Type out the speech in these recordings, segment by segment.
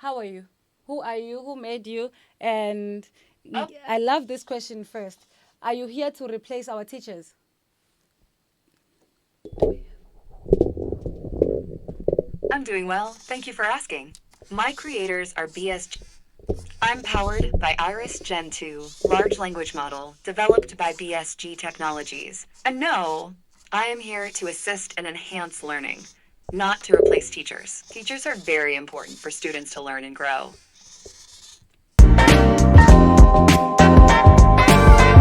How are you? Who are you? Who made you? And I love this question first. Are you here to replace our teachers? I'm doing well. Thank you for asking. My creators are BSG. I'm powered by Iris Gen 2, large language model developed by BSG Technologies. And no, I am here to assist and enhance learning, not to replace teachers. Teachers are very important for students to learn and grow.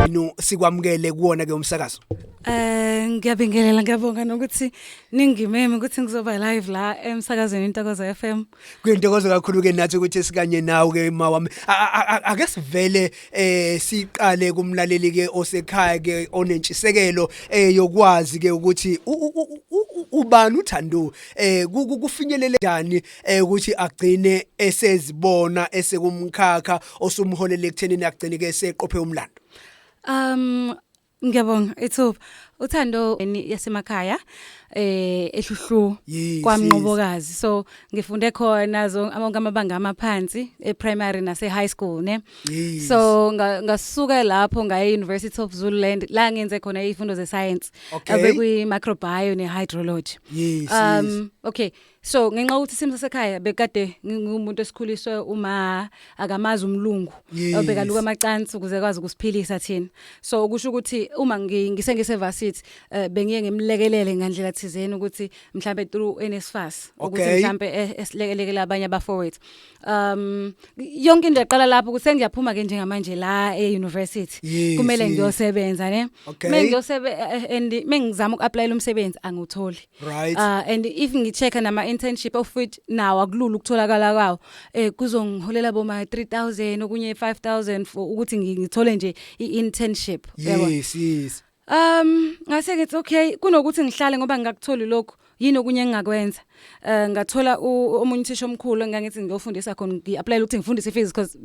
No, sikwamukele kuwona ke umsakazo. Ngiyabingelela, ngiyabonga nokuthi ningimeme ukuthi ngizoba live la emsakazweni Intokozo FM. Kuyintokozo kakhulu ke nathi ukuthi sikanye nawe ke, mawami. Ake sivele siqale kumlaleli ke osekhaya ke onentshisekelo yokwazi ke ukuthi ubani uThando, kufinyelele kanjani ukuthi agcine esezibona esekumkhakha osumholele ekuthenini agcine ke seqophe umlando. Ngiyabonga ithuba. Uthando yasemakhaya eHluhlu kwaMnqobokazi. So ngifunde khona zo onke amabanga amaphansi, e-primary nase high school, ne. So ngasuka lapho ngaye University of Zululand, la ngenze khona izifundo ze science. Abekwi microbiome ne hydrology. Okay, so ngenxa yokuthi isimo sasekhaya bekade ngingumuntu esikhuliswe uma akamazi umlungu, obekaluka amacansi ukuze akwazi ukusiphilisa thina. So ukusho ukuthi uma ngise varsity, bengiye ngimlekelele ngandlela thizeni ukuthi mhlambe through NSFAS ukuthi mhlambe esilekelekele abanye abafowethu. Yonke into yaqala lapho ukuthi sengiyaphuma ke njengamanje la e-university, kumele ngiyosebenza, ne. Mengiyosebe and mengizama uku-applyela umsebenzi, angiwutholi. And if ngi-checka nama internship, of which nawo akulula ukutholakala kwawo, kuzongiholela boma 3000, okunye 5000 for ukuthi ngithole nje i-internship, uyabona? Yes. Ngase ngithi okay, kunokuthi ngihlale ngoba ngingakutholi lokhu, yini okunye engingakwenza? Ngathola omunye uthisha omkhulu engangithi ngiyofundisa khona, ngi-apply ukuthi ngifundise physics because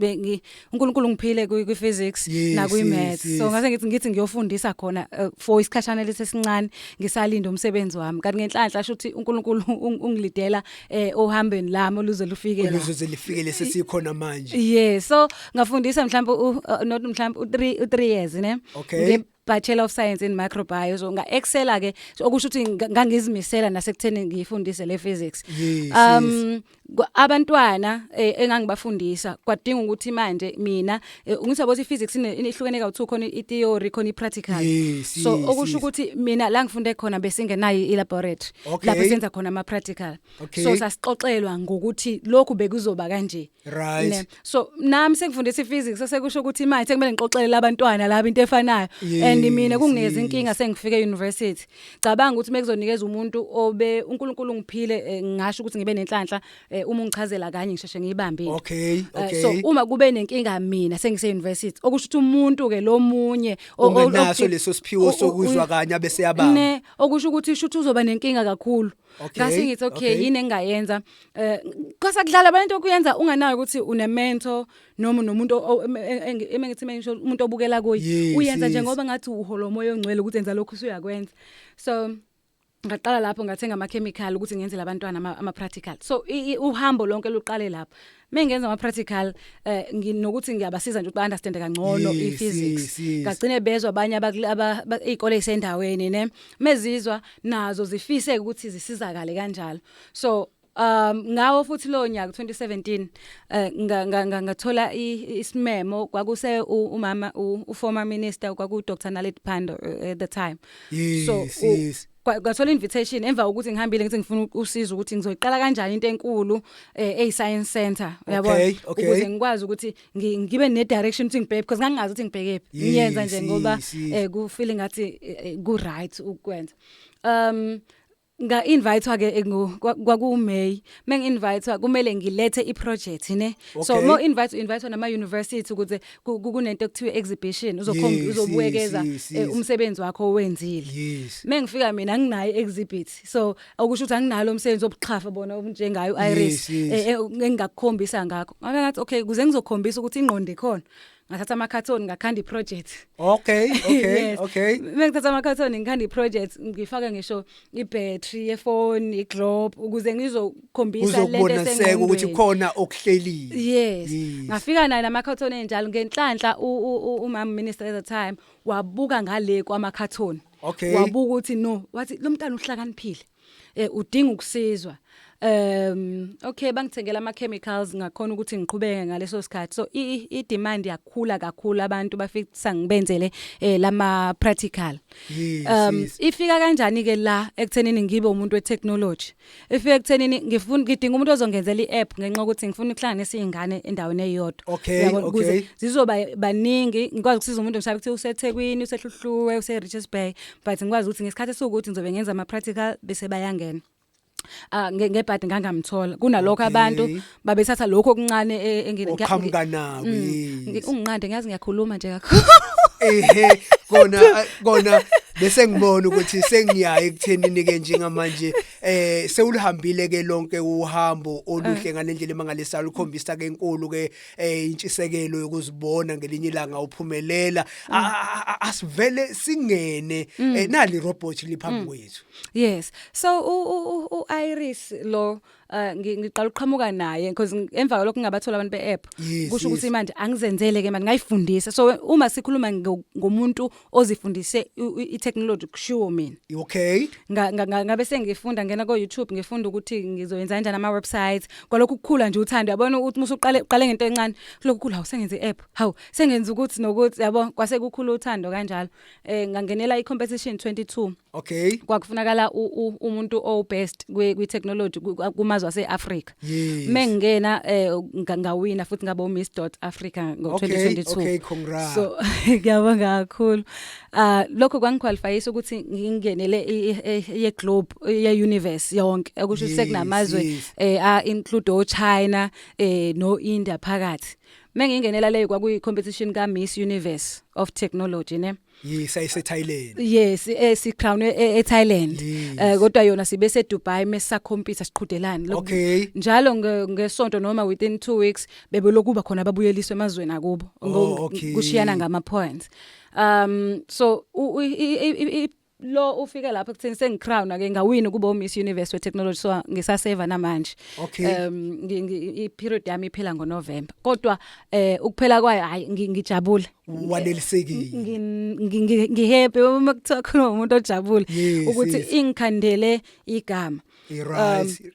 uNkulunkulu ngiphile kwi physics nakwi maths. So ngase ngithi ngiyofundisa khona for isikhashana lesi esincane ngisalinda umsebenzi wami. Kanti ngenhlanhla shuthi uNkulunkulu ungilidela ohambeni lami oluze lufike la. Oluzoze lifike lesesikhona manje. Yeah, so ngafundisa mhlawumbe not mhlawumbe u3 years, ne. Nge Bachelor of Science in Microbiology, so nga excela ke. So okusho ukuthi ngangizimisela nasekutheni ngifundise le physics. Abantwana engangibafundisa kwadinga ukuthi manje mina ngisabo ukuthi physics ihlukene kawu khona i theory, khona i practical. So okusho ukuthi mina la ngifunde khona besingenayo i laboratory lapho senza khona ama practical. So sasixoxelwa ngokuthi lokhu bekuzoba kanje. Ne. So nami sengifundisa i-physics, sekusho ukuthi manje sekumele ngixoxele abantwana laba into efanayo and mina kunginikeza inkinga sengifike e-university. Cabanga ukuthi mekuzonikeza umuntu obe uNkulunkulu ngiphile, ngisho ukuthi ngibe nenhlanhla, uma ungichazela kanye ngisheshe ngiyibambe into. So uma kube nenkinga mina sengise university, okusho ukuthi umuntu ke lo munye Ungenaso leso siphiwo sokuzwa kanye bese yabamba. Ne, okusho ukuthi shuthi uzoba nenkinga kakhulu. Ngase ngithi okay, yini engayenza? Kwase kudlala abantu okuyenza unganayo ukuthi une mentor noma nomuntu emengithi mengisho umuntu obukela kuye. Uyenza nje ngoba ngathi uhola umoya ongcwele ukuthi enza lokhu, usuyakwenza. So ngaqala lapho, ngathenga ama chemical ukuthi ngenzele abantwana ama practical. So uhambo lonke luqale lapho mengenza ama practical, nginokuthi ngiyabasiza nje ukuthi ba understand kangcono i-physics. Ngagcine bezwa abanye izikole ezisendaweni, ne, mezizwa nazo zifise ukuthi zisizakale kanjalo. So ngawo futhi lo nyaka 2017 ngathola isimemo. Kwakuse umama u-former minister, kwaku Dr Naledi Pandor at the time. So ngathola invitation emva kokuthi ngihambile ngithi ngifuna usizo ukuthi ngizoyiqala kanjani into enkulu eyi science center, uyabona, ukuze ngikwazi ukuthi ngibe ne direction ukuthi ngibheke, because ngangingazi ukuthi ngibhekephi, ngiyenza nje ngoba ku feeling ngathi ku right ukwenza. Nga invitewa ke kwaku May. Mengi invitewa kumele ngilethe i project, ne. So mo invite invitewa nama university ukuze kunento ekuthiwa exhibition, uzokhomba, uzobuyekeza umsebenzi wakho owenzile. Mengifika mina anginayo exhibit, so okusho ukuthi anginalo umsebenzi obuxhafa bona obunjengayo iRis engingakukhombisa ngakho. Ngabe ngathi okay, kuze ngizokhombisa ukuthi ingqondo ikhona. Ngathatha amakhathoni, ngakhanda iproject. Okay. Yes. Mengithatha amakhathoni, ngikhanda iproject, ngifaka ngisho ibattery yefoni, iglobe, ukuze ngizokhombisa lento Uzokubona seke ukuthi esengqondweni. khona okuhleliwe. Yes. Yes. Ngafika naye namakhathoni enjalo. Ngenhlanhla umama minister at the time wabuka ngale kwamakhathoni. Wabuka ukuthi no, wathi lo mntana uhlakaniphile. Udinga ukusizwa. Okay, bangithengela ama chemicals, ngakhona ukuthi ngiqhubeke ngaleso sikhathi. So i demand yakhula kakhulu, abantu bafisa ngibenzele lama practical. Ifika kanjani ke la ekuthenini ngibe umuntu wetechnology? Ifika ekuthenini ngifuna, ngidinga umuntu ozongenzela iapp ngenxa yokuthi ngifuna ukuhlanganisa izingane endaweni eyodwa. Uyabona, ukuze zizoba baningi, ngikwazi ukusiza umuntu mhlawumbe kuthi useThekwini, useHluhluwe, use Richards Bay, but ngikwazi ukuthi ngesikhathi esiwukuthi ngizobe ngenza ama practical bese bayangena. Ah, ngebhadi ngangamthola kunalokho abantu babethatha lokho okuncane Oqhamuka nako. Unginqande, ngiyazi ngiyakhuluma nje kakhulu. Ehe, kona bese ngibona ukuthi sengiyaye ekuthenini ke njengamanje sewulihambile ke lonke uhambo oluhle ngalendlela emangalisayo, ukhombisa ke enkulu ke intshisekelo yokuzibona ngelinye ilanga uphumelela. Asivele singene nali robot liphambi kwethu. Yes, so u Iris lo ngiqala ukuqhamuka naye because emva kwalokho ngingabathola abantu be-app. Kusho ukuthi manje angizenzele ke manje, ngayifundisa. So uma sikhuluma ngomuntu ozifundise i-technology, kushiwo mina. Ngabe sengifunda, ngena ko YouTube, ngifunda ukuthi ngizoyenza kanjani ama websites. Kwalokhu kukhula nje uthando, yabona ukuthi musuqale uqale ngento encane, kulokhu kukhula, hawu, sengenza i-app, hawu, sengenza ukuthi nokuthi, yabo, kwase kukhula uthando kanjalo. Ngangenela i-competition 22. Kwakufunakala umuntu o best kwi technology kumazwe ase-Africa. Mengingena ngawina futhi, ngaba uMiss dot Africa ngo 2022. Okay, congrats. So ngiyabonga kakhulu. Ah, lokho kwangiqualifyisa ukuthi ngingenele ye globe, ye universe yonke, okusho ukuthi sekunamazwe a include o China no India phakathi. Mengingenela leyo, kwakuyi competition ka Miss Universe of Technology, ne. Yes, ayise Thailand. Yes, si crown e Thailand. Kodwa yona sibe se Dubai mesa compete, siqhudelana. Njalo ngesonto noma within 2 weeks bebelokuba khona ababuyeliswe emazweni akubo. Kushiyana ngama points. So lo ufike lapho kutheni sengicrown ke, ngawina kubo Miss Universe we Technology, so ngisaseva namanje. I period yami iphela ngoNovember. Kodwa ukuphela kwayo, hayi, ngijabule. Wanelisekile. Ngihappy uma kuthiwa khuluma umuntu ojabule ukuthi ingikhandele igama.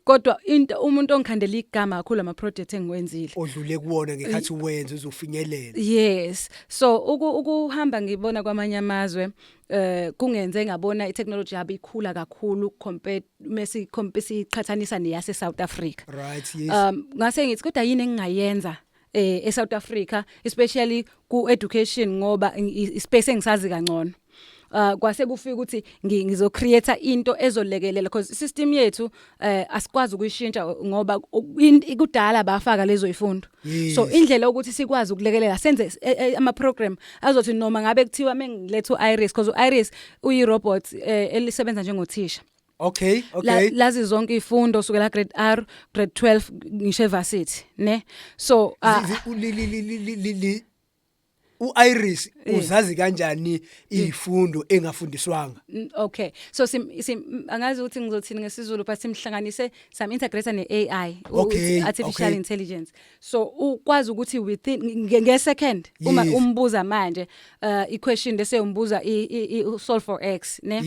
Kodwa into umuntu ongikhandela igama kakhulu ama project engiwenzile. Odlule kuwona ngekhathi wenza uzofinyelela. Yes. So ukuhamba ngibona kwamanye amazwe kungenze ngabona itechnology yabo ikhula kakhulu compared mesi compare siqhathanisa neyase South Africa. Ngase ngithi kodwa yini engingayenza eSouth Africa, especially ku education, ngoba ispace engisazi kangcono. Kwase kufika ukuthi ngizo create into ezolekelela because system yethu asikwazi ukuyishintsha ngoba kudala bafaka lezo ifundo. So indlela ukuthi sikwazi ukulekelela, senze ama program azothi noma ngabe kuthiwa mengiletha uIris, because uIris uyi robot elisebenza njengothisha. Lazi zonke ifundo sukela grade R, grade 12, ngisho evarsity, ne. So U-Iris uzazi kanjani izifundo engafundiswanga? Okay, so sim angazi ukuthi ngizothini ngesiZulu, but simhlanganise, sam integrate ne-AI, artificial intelligence, so ukwazi ukuthi within nge second uma umbuza manje i-question, bese umbuza i solve for x, ne,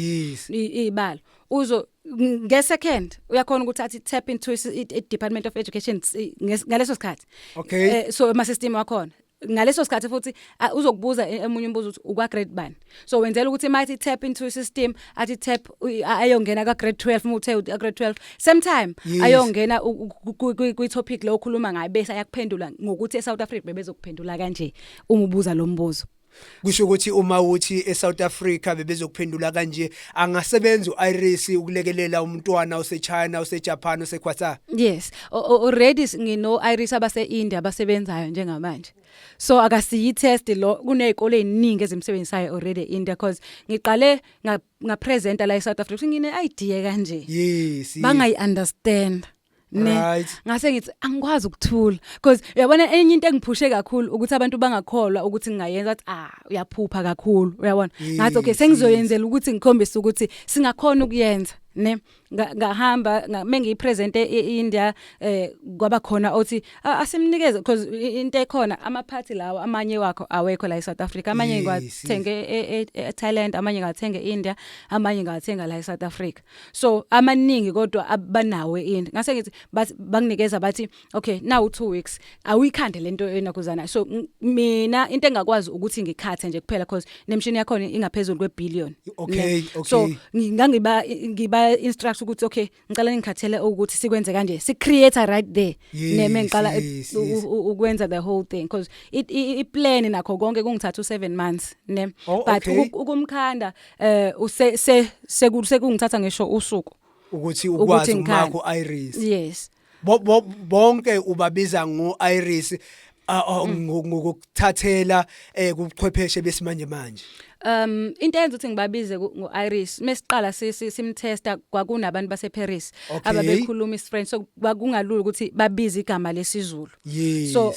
ibalo, uzo nge-second uyakhona ukuthi athi tap into i Department of Education ngaleso sikhathi. So ama system wakhona ngaleso sikhathi futhi uzokubuza emunye umbuzo ukuthi ukwa grade bani, so wenzela ukuthi mayithi tap into system, athi tap ayongena ka grade 12, uma uthe grade 12, same time ayongena kwi topic lo okhuluma ngayo, bese ayakuphendula ngokuthi eSouth Africa bebezokuphendula kanje uma ubuza lo mbuzo. Kusho ukuthi uma uthi eSouth Africa bebezokuphendula kanje, angasebenza uIris ukulekelela umntwana oseChina, oseJapan, oseQatar? Yes, already ngino Iris abase India abasebenzayo njengamanje. So akasiyi test lo, kunezikole eziningi ezimsebenzisayo already eIndia, because ngiqale nga presenta la eSouth Africa ngine idea kanje. Bangayi understand. Ne ngase ngithi angikwazi ukuthula because uyabona enye into engiphushe kakhulu ukuthi abantu bangakholwa ukuthi ngingayenza, athi ah, uyaphupha kakhulu, uyabona. Ngathi okay, sengizoyenzela ukuthi ngikhombise ukuthi singakhona ukuyenza ne. Ngahamba mengiyipresent eIndia, kwaba khona othi asimnikeze because into ekhona amaphathi lawo amanye wakho awekho la eSouth Africa, amanye ngiwathenge eThailand, amanye ngiwathenga eIndia, amanye ngiwathenga la eSouth Africa, so amaningi kodwa abanawo eIndia. Ngase ngithi bathi banginikeza, bathi okay, now 2 weeks awuyikhande lento enakuzana. So mina into engakwazi ukuthi ngikhathe nje kuphela because nemshini yakhona ingaphezulu kwebillion. So ngangiba ngiba instruct ukuthi okay, ngicela ngikhathele ukuthi sikwenze kanje, si create right there neme ngiqala ukwenza the whole thing because i plan nakho konke kungithatha u7 months ne. But ukumkhanda use sekungithatha ngisho usuku ukuthi ukwazi umakho Iris. Yes. Bonke ubabiza ngo Iris ngokuthathela kubuchwepheshe besimanje manje? Into eyenza ukuthi ngibabize ngo-Iris, mesiqala simtesta kwakunabantu base Paris ababekhuluma isiFrench, so kwakungalula ukuthi babize igama lesiZulu. So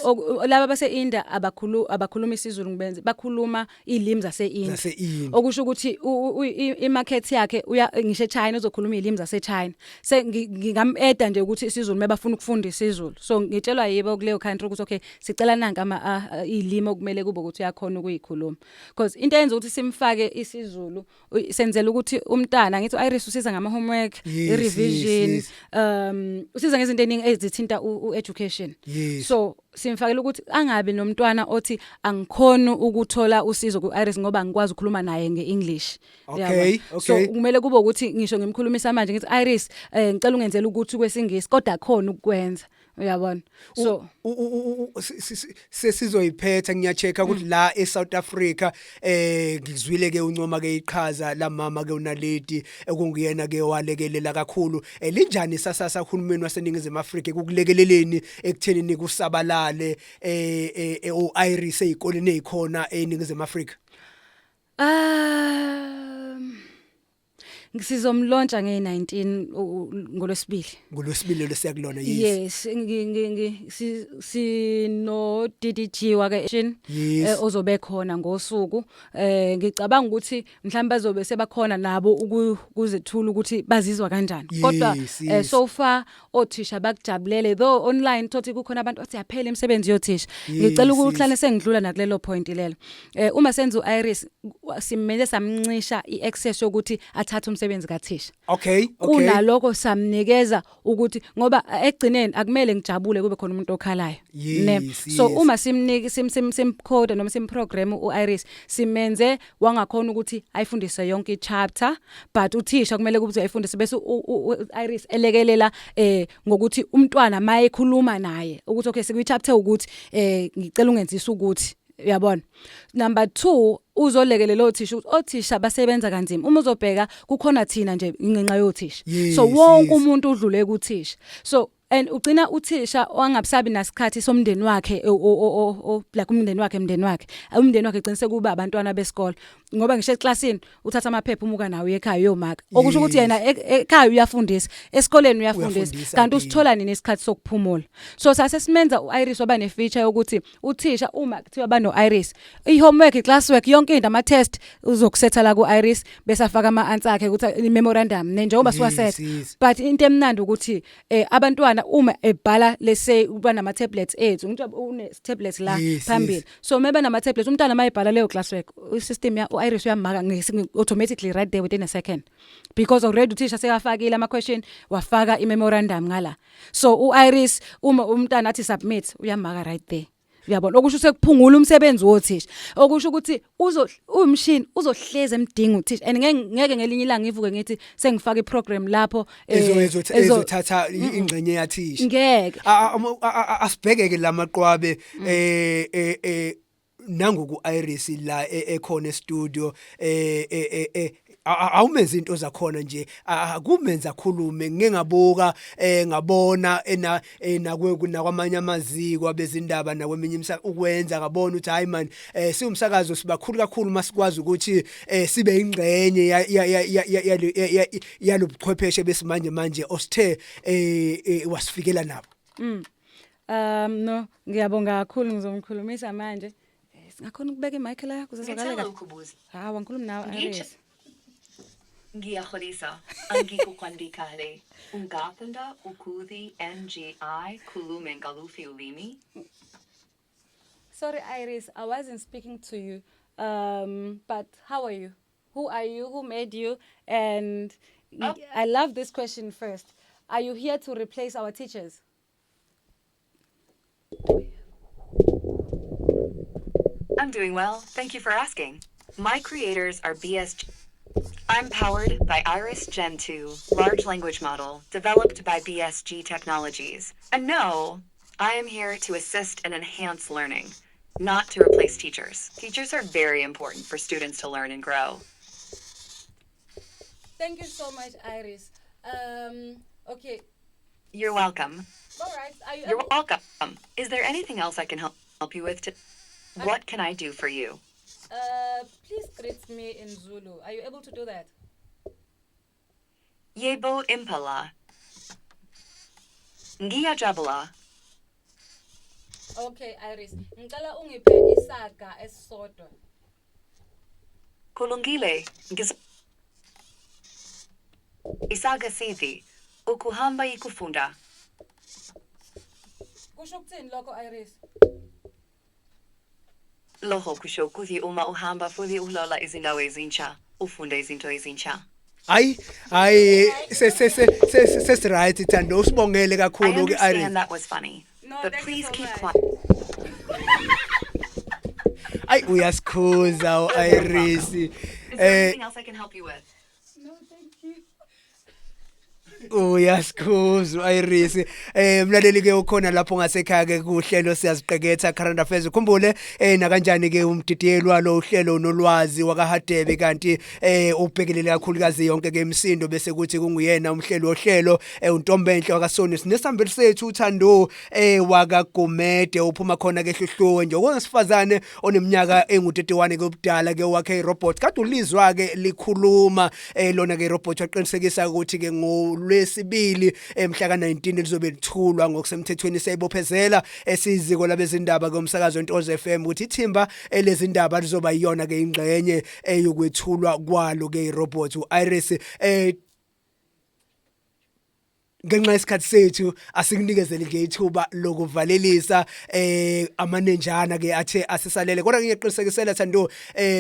laba base India abakhuluma isiZulu, ngibenze bakhuluma ilimi zase-India. Zase-India. Okusho ukuthi i-market yakhe uya ngisho eChina, uzokhuluma izilimi zaseChina. Se ngingam-eda nje ukuthi isiZulu mebafuna ukufunda isiZulu. So ngitshelwa yibo kuleyo country ukuthi okay, sicela nanka ama izilimi okumele kube ukuthi uyakhona ukuyikhuluma. Because into eyenza ukuthi simfake isiZulu senzela ukuthi umntana, ngithi Iris usiza ngama homework, i-revision, usiza ngezinto eziningi ezithinta u-education. So simfakela ukuthi angabi nomntwana othi angikhona ukuthola usizo ku-Iris ngoba angikwazi ukukhuluma naye nge-English. Uyabona? So kumele kube ukuthi ngisho ngimkhulumisa manje ngithi Iris, ngicela ungenzele ukuthi kwesingisi kodwa khona ukwenza, uyabona, so Sesizoyiphetha, ngiyachecka ukuthi la eSouth Africa, ngizwile ke uncoma ke iqhaza la mama ke uNaledi ekunguyena ke walekelela kakhulu. Linjani sasasa uhulumeni waseNingizimu Afrika ekukulekeleleni ekutheni kusabalale o-Iris ezikoleni ezikhona eNingizimu Afrika? Sizomlauncha nge-19 ngolwesibili. Ngolwesibili lesiyakulona, yes. Yes, sino DDG wake Shin ozobe khona ngosuku. Ngicabanga ukuthi mhlawumbe bazobe sebakhona nabo ukuzethula ukuthi bazizwa kanjani. Kodwa so far othisha bakujabulele, though online thothi kukhona abantu athi yaphela imisebenzi yothisha. Ngicela ukuhlale sengidlula nakulelo point lelo. Uma senza uIris simele samncisha iaccess yokuthi athathe umsebenzi kathisha. Kunalokho samnikeza ukuthi ngoba ekugcineni akumele ngijabule kube khona umuntu okhalayo ne. So uma simniki sim sim simcode noma simprogram uIris, simenze wangakhona ukuthi ayifundise yonke ichapter, but uthisha kumele ukuthi ayifundise bese uIris elekelela ngokuthi umntwana mayekhuluma naye ukuthi okay, sikwi chapter ukuthi ngicela ungenzisa ukuthi, uyabona. Number 2, uzolekelela othisha ukuthi othisha basebenza kanzima. Uma uzobheka kukhona thina nje ingenxa yothisha. So wonke umuntu udlule kuthisha, so and ugcina uthisha wangabisabi nasikhathi somndeni wakhe, like umndeni wakhe gcina sekuba abantwana besikole, ngoba ngisho eklasini uthatha amaphepha, umuka nawo uye ekhaya uyomaka, okusho ukuthi yena ekhaya uyafundisa, esikoleni uyafundisa. Uyafundisa. Kanti usithola nini isikhathi sokuphumula? So sase simenza uIris waba ne-feature yokuthi uthisha uma kuthiwa bano-Iris, i-homework, i-classwork, yonke into, ama-test uzokusetha la ku-Iris bese afaka ama-answer akhe ukuthi i-memorandum ne njengoba siwasetha. But into emnandi ukuthi abantwana uma ebhala, let's say uba nama tablets ethu, ngithi une tablet la phambili, so maybe nama tablets, umntwana mayebhala leyo classwork, i-system ya uIris uyamaka automatically right there within a second because already uthisha sekafakile ama question, wafaka i-memorandum ngala. So uIris uma umntana athi submit, uyamaka right there, uyabona. Okusho sekuphungula umsebenzi wothisha, okusho ukuthi uzo umshini uzohleza emdinga uthisha and ngeke ngelinye ilanga ngivuke ngithi sengifaka iprogram lapho Ezothatha ingxenye yathisha. Ngeke. Asibhekeke lamaqwabe nangu ku Iris la ekhona e studio. Awumenza into zakhona nje, akumenza akhulume. Ngike ngabuka, ngabona ena nakwe nakwamanye amaziko abezindaba nakweminye ukwenza, ngabona ukuthi hayi man, siwumsakazo sibakhulu kakhulu masikwazi ukuthi sibe ingxenye yalobuchwepheshe besimanje manje osithe wasifikela nabo. No, ngiyabonga kakhulu, ngizomkhulumisa manje. Singakhona ukubeka imic la kuzozwakala Ngicela kahle. ukubuza. Hawa, ngikhuluma nawe, Iris. Ngiyaxolisa, angikuqondi kahle. Ungathanda ukuthi ngikhulume ngaluphi ulimi? Sorry, Iris, I wasn't speaking to you. But how are you? Who are you? Who made you? And Oh. I love this question first. Are you here to replace our teachers? I'm doing well. Thank you for asking. My creators are BSG. I'm powered by Iris Gen 2, large language model developed by BSG Technologies. And no, I am here to assist and enhance learning, not to replace teachers. Teachers are very important for students to learn and grow. Thank you so much, Iris. Okay. You're welcome. All right. Are you You're welcome. Is there anything else I can help you with? What can I do for you? Please greet me in Zulu. Are you able to do that? Yebo impela. Ngiyajabula. Okay, Iris. Ngicela ungiphe isaga esisodwa. Kulungile. Isaga sithi. Ukuhamba yikufunda. Kusho ukuthini lokho, Iris? Lokho kusho ukuthi uma uhamba futhi uhlola izindawo ezintsha, ufunda izinto ezintsha. Hayi hayi, sesi right, Thando, usibongele I kakhulu ke, Iris. understand that was funny, No, but thank you please so keep much. quiet. Ayi, uyasikhuza uIris. Is there anything else I can help you with? No, thank you. Uyasikhuza uIris. Mlaleli ke ukhona lapho ngasekhaya ke kuhlelo Siyaziqeketha, current affairs. Ukhumbule nakanjani ke umdidiyelwa lo uhlelo nolwazi wakaHadebe, kanti ubhekelele kakhulukazi yonke ke imisindo, bese kuthi kunguyena umhleli wohlelo, uNtombenhle wakaSoni. Sinesambeli sethu uThando wakaGumede, uphuma khona ke eHluhluwe nje, owesifazane oneminyaka engu31 ke ubudala ke, wakhe irobot kade ulizwa ke likhuluma. Lona ke irobot waqinisekisa ukuthi ke ngolwesibili mhla ka19 lizobe lithulwa ngokusemthethweni. Siyayibophezela esiziko labezindaba komsakazo Ntozo FM ukuthi ithimba elezindaba lizoba iyona ke ingxenye eyokwethulwa kwalo ke irobot uIris. Ngenxa yesikhathi sethu, asikunikezele nje ithuba lokuvalelisa amanenjana ke athe asisalele, kodwa ngiyaqiniseka, Thando,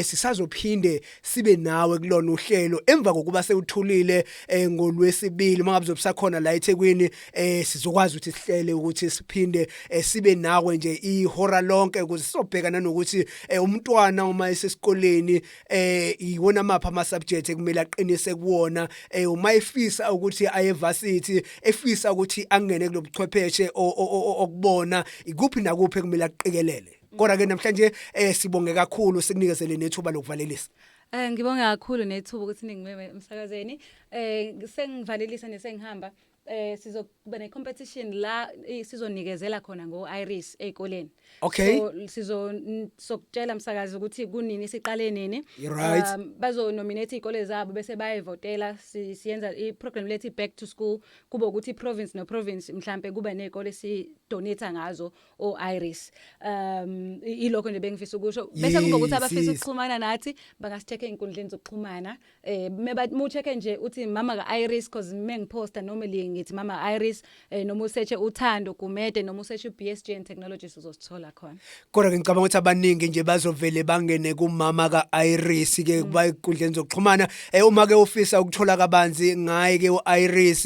sisazophinde sibe nawe kulona uhlelo emva kokuba sewuthulile ngolwesibili. Mangabe uzobusakhona la eThekwini, sizokwazi ukuthi sihlele ukuthi siphinde sibe nawe nje ihora lonke ukuze sizobhekana nokuthi umntwana uma esesikoleni iwona mapha ama subject ekumele aqinise kuwona, uma efisa ukuthi aye varsity, efisa ukuthi angene kulobuchwepheshe okubona ikuphi nakuphi ekumele aqikelele. Kodwa ke namhlanje sibonge kakhulu, sikunikezele nethuba lokuvalelisa. Ngibonga kakhulu nethuba ukuthi ningimeme emsakazeni. Sengivalelisa nje sengihamba. Sizokuba ne competition la sizonikezela khona ngo Iris ezikoleni. So sizo sokutshela umsakazi ukuthi kunini, siqale nini. Bazo nominate izikole zabo bese bayivotela. Siyenza i program lethi back to school, kube ukuthi province no province mhlambe kube nezikole si donate ngazo o Iris. Ilokho nje bengifisa ukusho, bese kuba ukuthi abafisa ukuxhumana nathi bangasicheck einkundleni zokuxhumana. Meba mu check nje uthi mama ka Iris, cause mengiposta normally ngithi mama Iris, noma usearch uThando Gumede, noma usearch uBSG and Technologies, uzosithola khona. Kodwa ke ngicabanga ukuthi abaningi nje bazovele bangene kumama ka-Iris ke kuba inkundleni zokuxhumana. Uma ke ufisa ukuthola kabanzi ngaye ke u-Iris,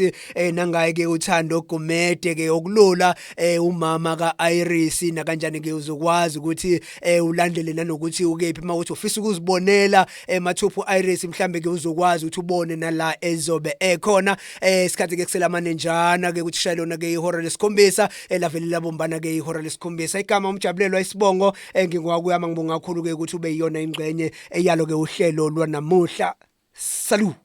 nangaye ke uThando Gumede ke, okulula umama ka-Iris, nakanjani ke uzokwazi ukuthi ulandele nanokuthi ukephi. Uma uthi ufisa ukuzibonela mathupha u-Iris, mhlambe ke uzokwazi ukuthi ubone nala ezobe ekhona. Isikhathi ke kuselamane ke ukuthi shayelona ke ihora lesikhombisa, elavele labombana ke ihora lesikhombisa. Igama umjabulelwa, isibongo engingwakuyama. Ngibonga kakhulu ke ukuthi ube yiyona ingxenye eyalo ke uhlelo lwanamuhla. Salut.